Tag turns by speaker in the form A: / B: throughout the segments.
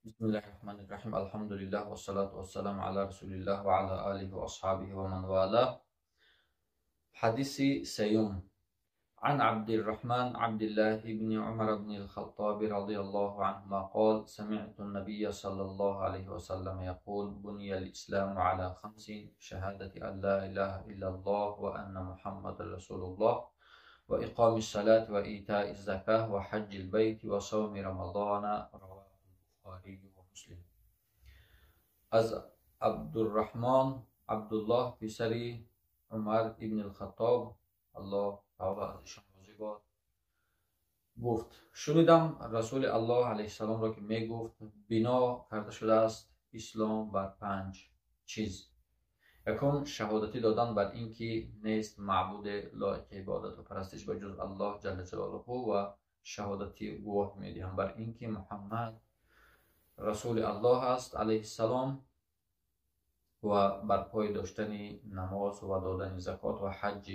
A: Бисмиллаҳир-раҳманир-раҳим. Алҳамдулиллаҳ вассалату вассаламу ала расулиллаҳ ва ала алиҳи ва асҳобиҳи ва ман валаҳ. Ҳадиси сеюм. عن عبد الرحمن عبد الله بن عمر بن الخطاب رضي الله عنهما قال: سمعت النبي صلى الله عليه وسلم يقول: بني الإسلام على خمس: شهادة أن لا إله إلا الله وأن محمد رسول الله وإقام الصلاة وإيتاء الزكاة وحج البيت وصوم رمضان. رواه البخاري ومسلم. از عبدالرحمن عبدالله پسری عمر ابن الخطاب، الله تعالی از ایشان راضی باد، گفت: شنیدم رسول الله علیه السلام را که میگفت بنا کرده شده است اسلام بر پنج چیز. یکم، شهادتی دادن بر اینکه نیست معبود لایق عبادت و پرستش به جز الله جل جلاله و شهادتی گواه میدهم بر اینکه محمد رسول الله است علیه السلام و برپای داشتن نماز و دادن زکات و حج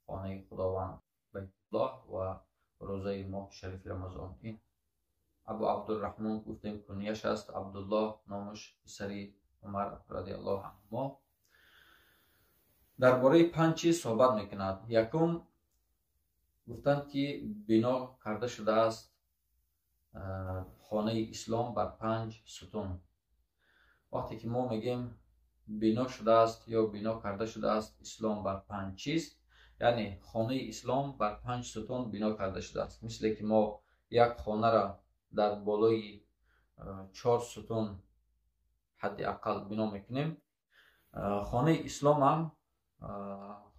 A: خانه خداوند بیت الله و روزه ماه شریف رمضان. این ابو عبدالرحمن گفتیم کنیش است، عبدالله نامش، پسری عمر رضی الله عنهما. درباره پنج چیز صحبت میکند. یکم، گفتند که بنا کرده شده است خانه اسلام بر پنج ستون. وقتی که ما میگیم بنا شده است یا بنا کرده شده است اسلام بر پنج چیز، یعنی خانه اسلام بر پنج ستون بنا کرده شده است. مثل که ما یک خانه را در بالای چهار ستون حداقل بنا میکنیم، خانه اسلام هم،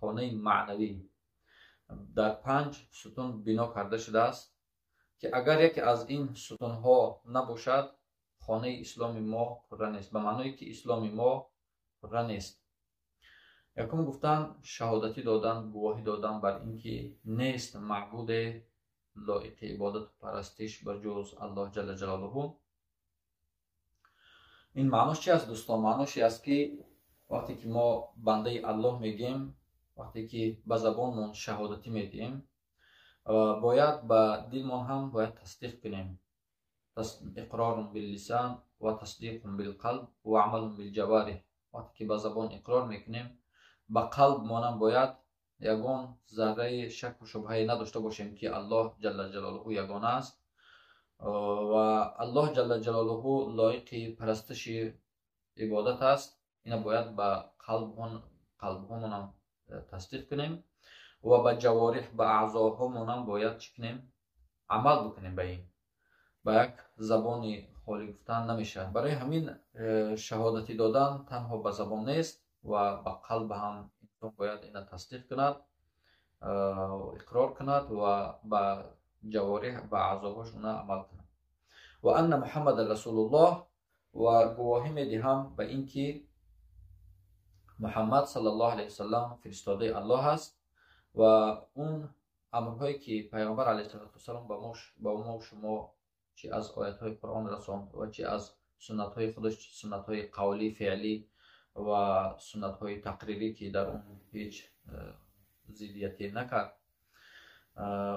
A: خانه معنوی، در پنج ستون بنا کرده شده است که اگر یکی از این ستونها نباشد، خانه اسلام ما پوره نیست، به معنای که اسلام ما پوره نیست. یکم گفتن شهادتی دادن، گواهی دادن بر اینکه نیست معبود لایق عبادت و پرستش به جز الله جل جلاله. این معناش چی است دوستان؟ معناش است که وقتی که ما بنده الله میگیم، وقتی که به زبانمون شهادتی میدیم، باید به دلمان هم باید تصدیق کنیم. اقرار باللسان و تصدیق بالقلب و عمل بالجوارح. وقتی که به زبان اقرار میکنیم، به قلب مانم باید یگان ذره شک و شبهه نداشته باشیم که الله جل جلاله یگانه است و الله جل جلاله لایق پرستش عبادت است. اینا باید به قلب هم تصدیق کنیم و به جوارح، به اعضاهامون هم باید چی کنیم؟ عمل بکنیم. به این به یک زبان خالی گفتن نمیشه. برای همین شهادتی دادن تنها به زبان نیست و به قلب هم انسان باید اینا تصدیق کند، اقرار کند و به جوارح، به اعضاهاش عمل کند. و ان محمد رسول الله، و گواهی میدهم به اینکه محمد صلی الله علیه وسلم فرستاده الله است و اون امرهایی که پیامبر علیه السلام به ما شما چی از آیت های قرآن رساند و چی از سنت های خودش، سنت های قولی، فعلی و سنت های تقریری که در اون هیچ ضدیتی نکرد،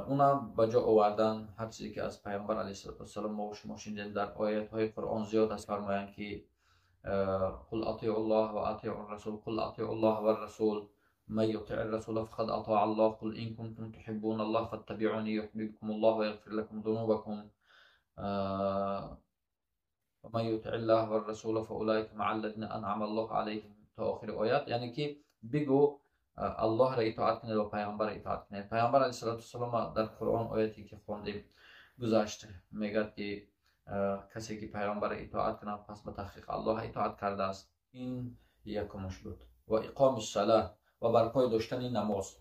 A: اونا به جا آوردن. هر چیزی که از پیامبر علیه السلام ما و شما شنیدیم در آیت های قرآن زیاد است. فرمایند که قل اطیعوا الله و اطیعوا الرسول، قل اطیعوا الله والرسول، من يطع الرسول فقد اطاع الله، قل ان كنتم تحبون الله فاتبعوني يحببكم الله ويغفر لكم ذنوبكم، ومن يطع الله والرسول فاولئك مع الذين انعم الله عليهم، تا آخر آیات. یعنی که بگو الله را اطاعت کنید و پیامبر را اطاعت کنید. پیامبر علیه السلام در قرآن آیاتی که خواندیم گذشت میگه که کسی که پیامبر اطاعت کند پس به تحقیق الله اطاعت کرده است. این یکمش بود. و اقام الصلاه و برپای داشتن نماز.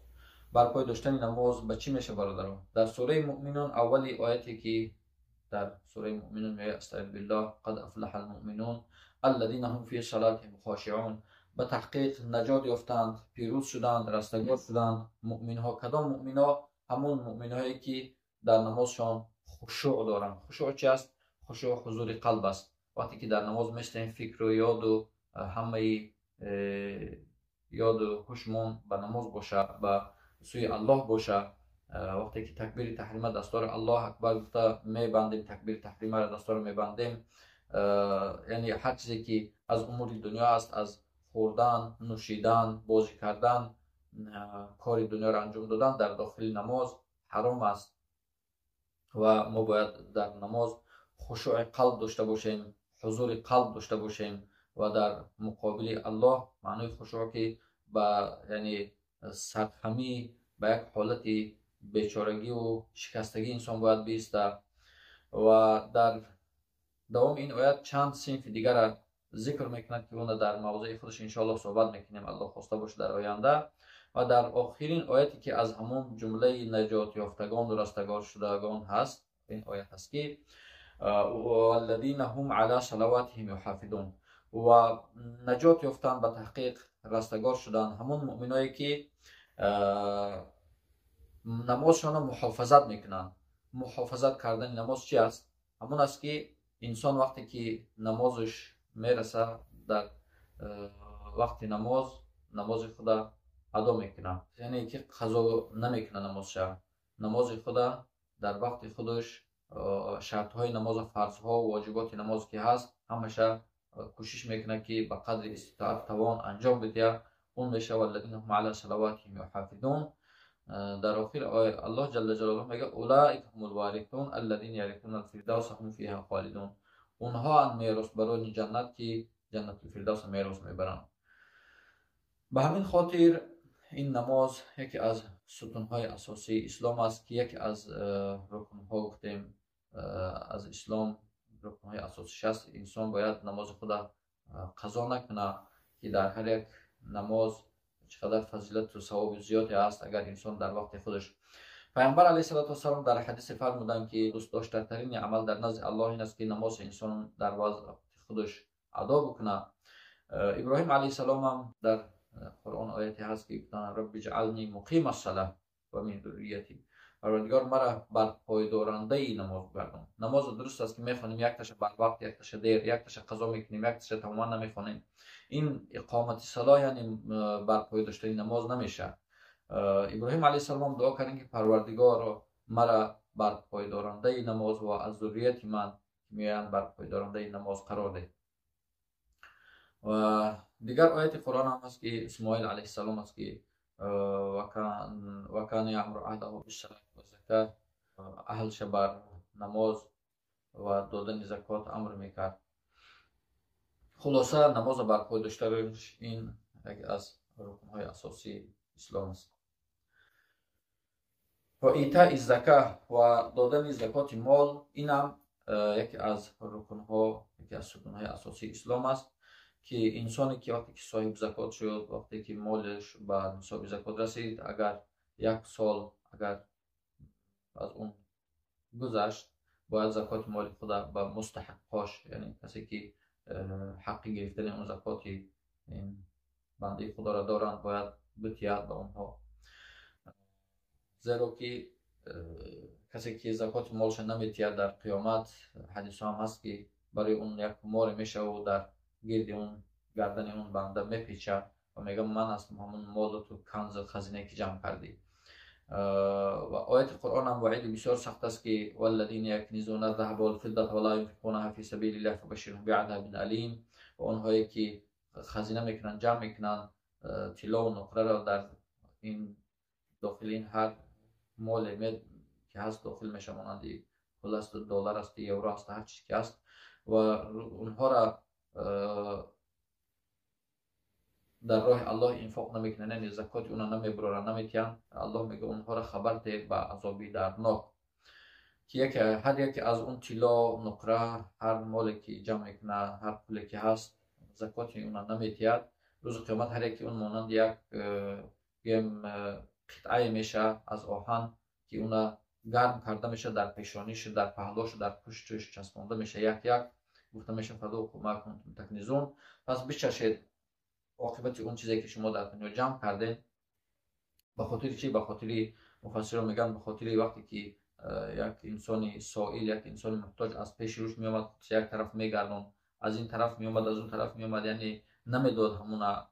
A: برپای داشتن نماز به چی میشه برادران؟ در سوره مؤمنون اولی آیتی که در سوره مؤمنون میگه استعیذ بالله قد افلح المؤمنون الذين هم فی صلاتهم خاشعون. به تحقیق نجات یافتند، پیروز شدند، رستگار شدند مؤمن ها. کدام مؤمن ها؟ همون مؤمن هایی که در نمازشان خشوع دارند. خشوع چی است؟ خشوع حضور قلب است. وقتی که در نماز میشتیم، فکر و یاد و همه یاد و هوشمون به نماز باشه، به سوی الله باشه. وقتی که تکبیر تحریمه دستار الله اکبر گفته میبندیم، تکبیر تحریمه را دستار میبندیم، яъне ҳар чизе ки аз умури дунё аст, аз хӯрдан, нӯшидан, бозӣ кардан, кори дунёро анҷом додан дар дохили намоз ҳаром аст ва мо бояд дар намоз хушӯи қалб дошта бошем, ҳузури қалб дошта бошем ва дар муқобили Аллоҳ, маънои хушӯъ ки ба яъне сархамӣ, ба як ҳолати бечорагиву шикастагӣ инсон бояд бииста. Ва дар давоми ин оят чанд синфи дигара зикр мекунад, ки она дар мавзеи худаш иншоаллоҳ суҳбат мекунем, Аллоҳ хоста бошад, дар оянда. Ва дар охирин ояте ки аз ҳамон ҷумлаи наҷотёфтагону растагор шудагон ҳаст, ин оят аст ки валлазина ҳум ала салаватиҳим юҳофизун, ва наҷот ёфтан, ба таҳқиқ растагор шудан ҳамон муъминое ки намозшонро муҳофазат мекунанд. Муҳофазат кардани намоз чи аст? Ҳамон аст ки инсон вақте ки намозаш мераса, дар вақти намоз намози худа адо мекунад, яъне ки қазо намекунад намозша, намози худа дар вақти худаш, шартҳои намоза, фарзҳо, воҷиботи намоз ки ҳаст, ҳамаша кӯшиш мекунад ки ба қадри иститоат, тавон анҷом бидиҳад. Он мешавад аллазина ҳум ала салаватиҳим юҳофизун. Дар охир Аллоҳ ҷалла ҷалолуҳу мегӯяд: улаика ҳумул ворисун аллазина ярисуна алфирдавса ҳум фиҳа холидун. Онҳоанд меросбарони ҷаннат, ки ҷаннатул фирдавса мерос мебаранд. Ба ҳамин хотир ин намоз яке аз сутунҳои асосии ислом аст, ки яке аз рукнҳо гуфтем, аз ислом рукнҳои асосиш аст. Инсон бояд намози худа қазо накунад, ки дар ҳар як намоз чӣ қадар фазилату савоби зиёде аст, агар инсон дар вақти худаш. Пайғамбар алайҳиссалоту вассалом дар ҳадисе фармуданд, ки дӯстдоштатарини амал дар назди Аллоҳ ин аст, ки намози инсон дар вақти худаш адо бикунад. Иброҳим алайҳиссалом ҳам дар Қуръон ояте ҳаст, ки гуфтанд: рабби иҷъални муқима ссалаҳ ва мин зуррияти, Парвардигор, мара барпойдорандаи намоз гардон. Намозо дуруст аст, ки мехонем, якташа барвақт, якташа дер, якташа қазо мекунем, якташа тамоман намехонем. Ин иқомати салоҳ, яъне барпой доштани намоз намешавад. Иброҳим алайҳиссалом дуо карданд, ки Парвардигоро, мара барпойдорандаи намоз ва аз зуррияти ман ки меоянд барпойдорандаи намоз қарор деҳ. Ва дигар ояти Қуръон ҳам ҳаст, ки Исмоил алайҳиссалом аст, ки ва кана яъмуру аҳлаҳу биссалати ваззакат, аҳлша бар намоз ва додани закот амр мекард. Хулоса, намоза барпой доштанаш ин яке аз рукнҳои асосии ислом аст. Ва итаи зака ва додани закоти мол, инам яке аз рукнҳо, яке аз сутунҳои асосии ислом аст, ки инсоне ки вақте ки соҳиби закот шуд, вақте ки молаш ба нисоби закот расид, агар як сол агар аз он гузашт, бояд закоти моли худа ба мустаҳиқҳош, яъне касе ки ҳаққи гирифтани он закоти бандаи худоро доранд, бояд битиҳад ба онҳо. Зеро ки касе ки закоти молша наметиҳад, дар қиёмат ҳадисҳо ҳам ҳаст, ки барои он як море мешаву дар гирди он гардани он банда мепечад ва мегӯяд: ман ҳастам ҳамон молату канзу хазинае ки ҷамъ кардӣ. Ва ояти Қуръон ҳам ваиди бисёр сахт аст, ки валлазина якнизуна аззаҳаба валфиддата ва ла юнфиқунаҳа фи сабилиллаҳ фабашширҳум биазабин алим. Ва онҳое ки хазина мекунанд, ҷамъ мекунанд тиллову нуқраро, дар ин дохили ин ҳар моле ки ҳаст дохил мешавад, монанди пул асту, доллар асту, евро асту, ҳар чиз ки ҳаст, ва онҳоро дар роҳи Аллоҳ инфоқ намекунанд, яъне закоти онро намебуроранд, наметиҳанд, Аллоҳ мегӯяд: онҳоро хабар деҳ ба азоби дарднок, ки яке ҳар яке аз он тилло, нуқра, ҳар моле ки ҷамъ мекунад, ҳар пуле ки ҳаст, закоти онро наметиҳад, рӯзи қиёмат ҳар яке он монанди як гӯем қитъае мешавад аз оҳан, ки уна гарм карда мешавад, дар пешонишу, дар паҳлошу, дар пуштуш часпонда мешавад, як як гуфта мешавад: фадуқу ма кунтум такнизун, пас бичашед оқибати он чизе ки шумо дар дунё ҷамъ кардем. Ба хотири чӣ? Ба хотири, муфассирон мегӯянд, ба хотири вақте ки як инсони соил, як инсони муҳтоҷ аз пеши рӯш меомад, як тараф мегардонд, аз ин тараф меомад, аз он тараф меомад, яъне намедод ҳамуна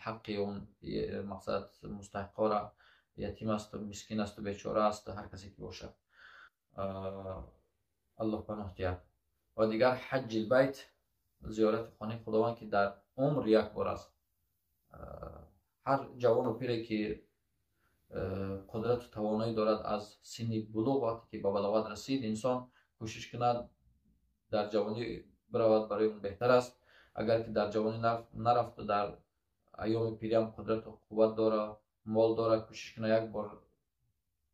A: ҳаққи он мақсад мустаҳиқҳоро, ятим асту, мискин асту, бечора асту, ҳар касе ки бошад. Аллоҳ паноҳ диҳад. Ва дигар ҳаҷҷил байт, зиёрати хонаи Худованд, ки дар умр як бор аст. Ҳар ҷавону пире ки қудрату тавоноӣ дорад, аз синни булуғ, вақте ки ба балоғат расид, инсон кӯшиш кунад дар ҷавонӣ биравад, барои он беҳтар аст. Агар ки дар ҷавонӣ нарафту дар айёми пириам қудрату қувват дора, мол дора, кӯшиш кунад як бор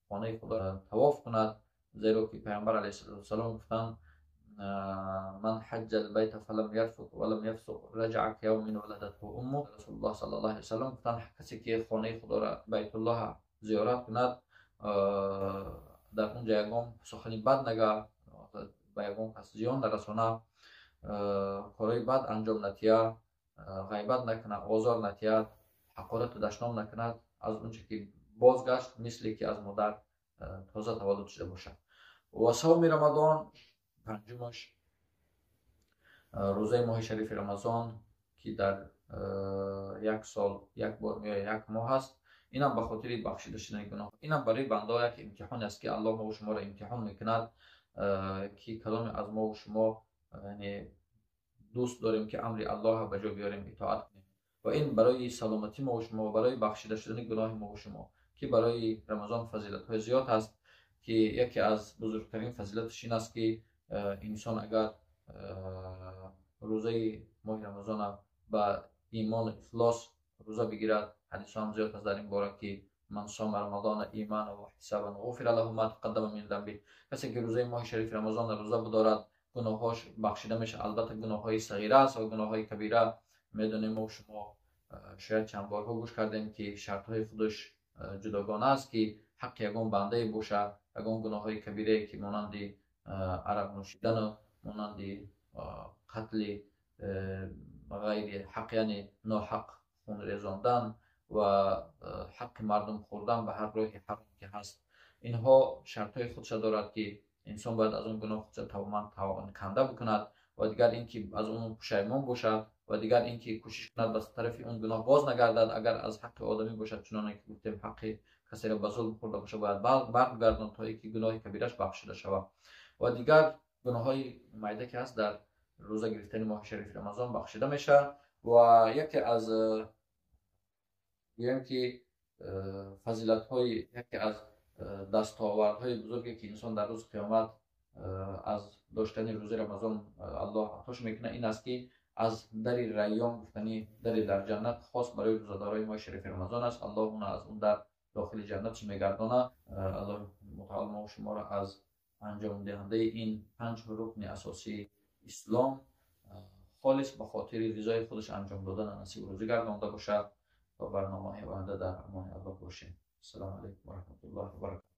A: хонаи Худо тавоф кунад, зеро ки Пайғамбар алайҳиссалоту вассалом гуфтанд: «Ман ҳаҷҷал байта фалам ярфут валам яфсуқ раҷаа кайавмин валадатҳу умму». Расулуллоҳ саллаллоҳу алайҳи васаллам гуфтанд: касе ки хонаи Худоро, Байтуллоҳ зиёрат кунад, дар он ҷо ягон сухани бад нага, ба ягон кас зиён нарасона, корҳои бад анҷом натиҳа, ғайбат накунад, озор натиҳад, ҳақорату дашном накунад, аз он чӣ ки бозгашт, мисле ки аз модар тоза таваллуд шуда бошад. Ва савми Рамазон, панҷумаш рӯзаи моҳи шарифи Рамазон, ки дар як сол як бор меояд, як моҳ аст. Инам ба хотири бахшида шудани гуноҳ, инам барои бандаҳо як имтиҳоне аст, ки Аллоҳ мову шуморо имтиҳон мекунад, ки кадоме аз мову шумо, яъне, дӯст дорем, ки амри Аллоҳро ба ҷо биёрем, итоат кунем. Ва ин барои саломатӣ мову шумо, барои бахшида шудани гуноҳи мову шумо, ки барои Рамазон фазилатҳои зиёд ҳаст, ки яке аз бузургтарин фазилаташ ин аст, ки инсон агар рӯзаи моҳи Рамазона ба имону ихлос рӯза бигирад, ҳадисҳо ҳам зиёд аст дар ин бора, ки «Ман сома рамазона имана ва иҳтисабан ғуфира лаҳу ма тақаддама мин замби». Касе ки рӯзаи моҳи шарифи Рамазонро рӯза бидорад, гуноҳҳош бахшида мешавад. Албатта, гуноҳҳои сағира аст ва гуноҳҳои кабира медонем мо шумо, шояд чанд борҳо гӯш кардем, ки шартҳои худаш ҷудогона аст, ки ҳаққи ягон бандае бошад, ягон гуноҳҳои кабирае, ки монанди арақ нӯшидану монанди қатли ғайри ҳақ, яъне ноҳақ хун резондан ва ҳаққи мардум хӯрдан ба ҳар роҳи ҳаром ки ҳаст, инҳо шартҳои худша дорад, ки инсон бояд аз он гуноҳ худша тамоман канда бикунад, ва дигар ин ки аз он пушаймон бошад, ва дигар ин ки кӯшиш кунад ба тарафи он гуноҳ боз нагардад. Агар аз ҳаққи одамӣ бошад, чуноне ки гуфтем, ҳаққи касеро ба зулм хӯрда бошад, бояд баргардон, то ин ки гуноҳи кабираш бахшида шавад. Ва дигар гуноҳҳои майда ки ҳаст, дар рӯза гирифтани моҳи шарифи Рамазон бахшида мешавад. Ва яке аз, гӯем ки, фазилатҳои, яке аз дастовардҳои бузурге, ки инсон дар рӯзи қиёмат аз доштани рӯзаи Рамазон Аллоҳ атош мекунад, ин аст, ки аз дари Райён гуфтани дари дар ҷаннат хос барои рӯзадорои моҳи шарифи Рамазон аст, Аллоҳ уна аз он дар дохили ҷаннатш мегардонад. Аллоҳи мутаол мо шуморо аз анҷомдиҳандаи ин панҷ рукни асосии ислом холис ба хотири ризои худаш анҷом додана насиб рӯзӣ гардонда бошад. Ва барномаҳои оянда дар амони Аллоҳ бошем. Ассалому алайкум ва раҳматуллоҳи ва баракатуҳ.